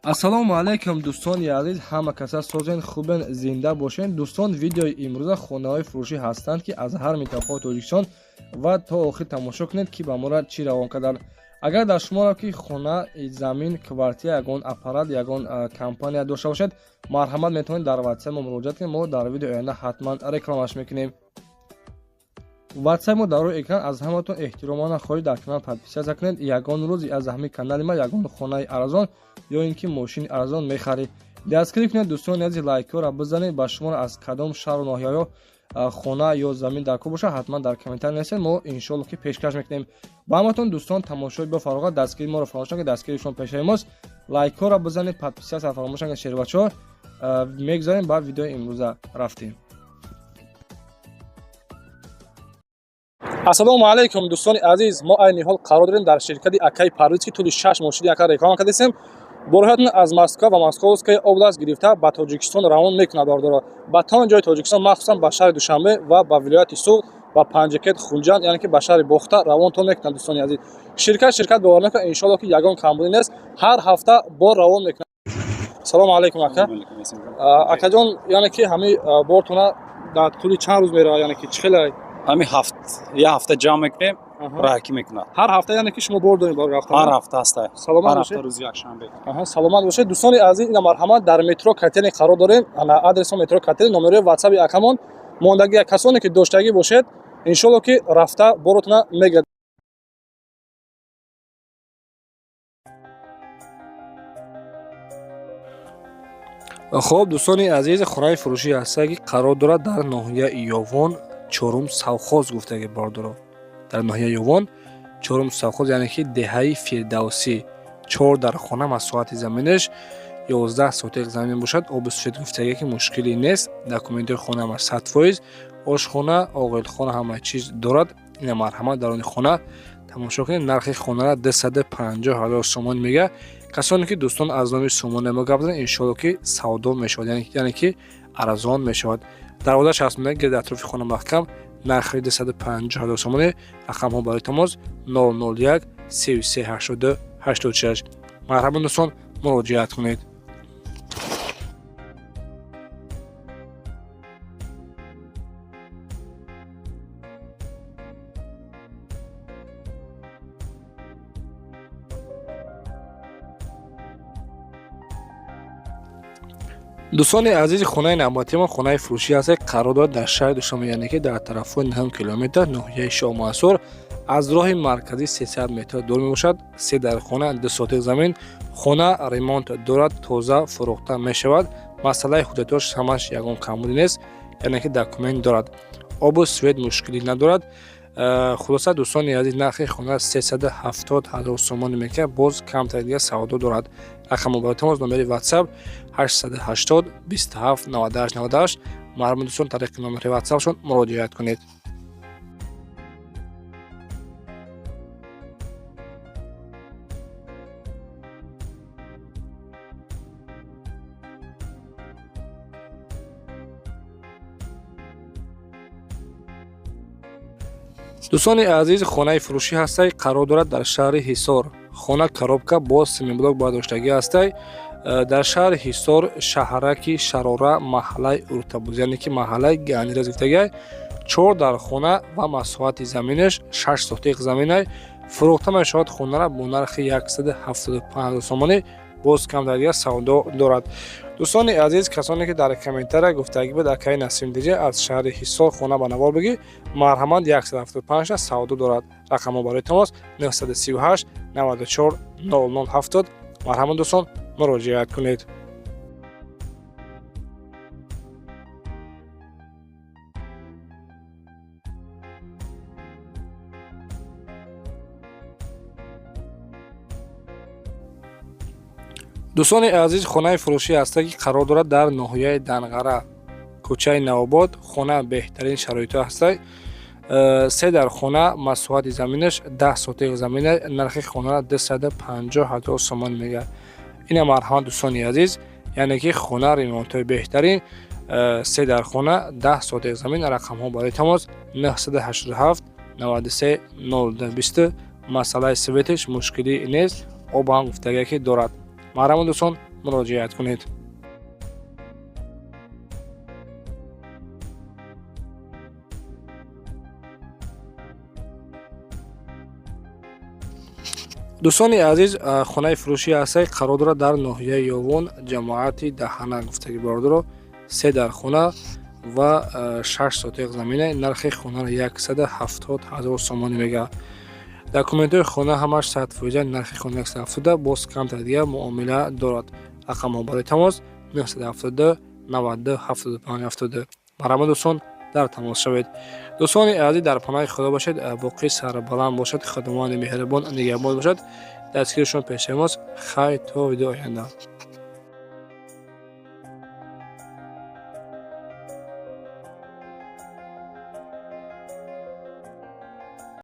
Ассалому алайкум, дӯстони азиз, ҳама каса созен, хубен, зинда бошен. Дӯстон, видеои имрӯза хонаҳои фурӯшӣ ҳастанд, ки аз ҳар минтақаи Тоҷикистон, ва то охир тамошо кунед, ки ба мора чӣ равон карданд. Агар дар шуморо ки хона, замин, квартира, ягон аппарат, ягон компания дошта бошед, марҳамат, метавонед дар ватсап мо муроҷиат кунед. Мо дар видеои оянда ҳатман рекламаш мекунем. Ватсап мо дар рӯи экран. Аз ҳаматон эҳтиромона хоҳиш, дар канал подписаться кунед. Ягон рӯз аз ҳамин канали ма ягон хонаи арзон ё ин ки мошини арзон мехаред. Дастгирӣ кунед, дӯстони азиз, лайкҳоро бизанед. Ба шуморо аз кадом шаҳру ноҳияҳо хона ё замин дар кор бошад, ҳатман дар комментар нависед, мо иншоалло ки пешкаш мекунем ба ҳаматон. Дӯстон, тамошои бо фароғат, дастгирии моро фаромӯш накунед, дастгирии шумо пешаи мост. Лайкҳоро бизанед, подписаться фаромӯш накунед. Шербачаҳо, мегузарем ба видеои имрӯза, рафтем. Ассалому алайкум, дӯстони азиз. Мо айни ҳол қарор дорем дар ширкати акаи Парвиз, ки тӯли 6 моҳ шуди ака реклама кардастем. Борҳоятон аз Москва ва Московская область гирифта ба Тоҷикистон равон мекунад. Бардоро ба тамоми ҷои Тоҷикистон, махсусан ба шаҳри Душанбе ва ба вилояти Суғд, ба Панҷакент, Хунҷанд, яъне ки ба шаҳри Бохта равонтон мекунад. Дӯстони азиз, ширкат бовар накунад, иншоалло ки ягон камбудӣ нест, ҳар ҳафта бор равон мекунад. Салому алайкум, ака. Акаҷон, яъне ки ҳамин бортона дар тӯли чанд рӯз меравад, яъне ки чӣ хеле? Ҳамин ҳафт, як ҳафта ҷамъ мекунем, раҳакӣ мекунад. Ҳар ҳафта, яъне ки шумо бор доред бори рафтан? Ҳар ҳафта ҳаста. Саломат ҳар бошед. ҳафта, рӯзи якшанбе. Аҳа, саломат бошед. Дӯстони азиз, ина марҳамат, дар метро Котельный қарор дорем. Ана адреси метро Котельный, номерои ватсаби акамон мондагӣ. Касоне ки доштагӣ бошед, иншоалло ки рафта боротона мегирад. Хоб, дӯстони азиз, хонаи фурӯшӣ ҳастае, ки қарор дорад дар ноҳияи Ёвон, чорум совхоз гуфтаги, бардоро, дар ноҳияи Ёвон, чорум совхоз, яъне ки деҳаи Фирдавсӣ. Чор дар хона, масоҳати заминаш 11 сотиқ замин бошад. Обу свет гуфтаге ки мушкилӣ нест. Документҳои хона ҳама 100%, ошхона, оғилхона, ҳама чиз дорад. Ина марҳамат, дар они хона тамошо кунед. Нархи хонара 250 000 сомон мега. Касоне ки, дӯстон, аз номи сомона мо гап занед, иншоалло ки савдо мешавад, яъне ки арзон мешавад. Дарвоза часпонда, гирди атрофи хона маҳкам. Нархи 250 000 сомонӣ. Рақамҳо барои тамос 001 33 82 86. Марҳамат, дӯстон, муроҷиат кунед. Дӯстони азизи, хонаи навбатии мо хонаи фурӯшӣ ҳаст, қарор дорад дар шаҳри Душанбе, яъне ки дар тарафҳои нӯҳум километр, ноҳияи Шоҳмансур, аз роҳи марказӣ 300 метр дур мебошад. Се дар хона, 2 сотиқ замин. Хона ремонт дорад, тоза фурӯхта мешавад. Масъалаи ҳуҷҷатош ҳамаш ягон камбудӣ нест, яъне ки документ дорад, обу свет мушкилӣ надорад. Хулоса, дӯстони азиз, нархи хона 370 000 сомонӣ мекунад, боз камтар дига савдо дорад. Рақами барои тамос, номери ватсап 880 27 98 98. Марҳамат, дӯстон, тариқи номери ватсапшон муроҷиат кунед. Дӯстони азиз, хонаи фурӯшӣ ҳастай, қарор дорад дар шаҳри Ҳисор. Хона коробка бо семиблок бардоштагӣ ҳастай. Дар шаҳри Ҳисор, шаҳраки Шарора, маҳаллаи Уртабуз, яъне ки маҳаллаи Ганираз гуфтагиай. Чор дар хона ва масоҳати заминаш 6 сотиқ заминай. Фурӯхта мешавад хонара бо нархи 175 сомонӣ, боз кам дар дигар савдо дорад. Дӯстони азиз, касоне ки дар комментария гуфтагӣ буд, акаи Насим диҷа, аз шаҳри Ҳисор хона ба навор бигӣ, марҳамат, 175 савдо дорад. Рақамҳо барои тамос 938 94 00 70. Марҳамат, дӯстон, муроҷиат кунед. Дӯстони азиз, хонаи фурӯшӣ ҳаста, ки қарор дорад дар ноҳияи Данғара, кӯчаи Навобод. Хона беҳтарин шароитҳо ҳастай. Се дар хона, масоҳати заминаш 10 сотиқ замина. Нархи хонара 250 000 сомон мегардад. Ина марҳамат, дӯстони азиз, яъне ки хона ремонтҳои беҳтарин, се дар хона, 10 сотиқ замин. Рақамҳо барои тамос 987 93 02 20. Масъалаи светиш мушкилӣ нест, об ҳам гуфтагие ки дорад. Марҳамат, дӯстон, Муроҷиат кунед. Дӯстони азиз, хонаи фурӯшӣ ҳастае, қарор дорад дар ноҳияи Ёвон, ҷамоати Даҳана гуфтаги, бародаро. Се дар хона ва 6 сотиқ замина. Нархи хонаро 170 ҳазор сомонӣ мега. Документҳои хона ҳамаш 100%. Нархи хона 170, боз камтар дигар муомила дорад. Рақамҳо барои тамос: 972 92 75 72. Марҳамат, дӯстон, дар тамос шавед. Дӯстони азиз, дар паноҳи Худо бошед, боқӣ сарбаланд бошад, Худованди меҳрубон нигаҳбон бошад. Дастгири шумо пешаи мост. Хайр, то видеои оянда.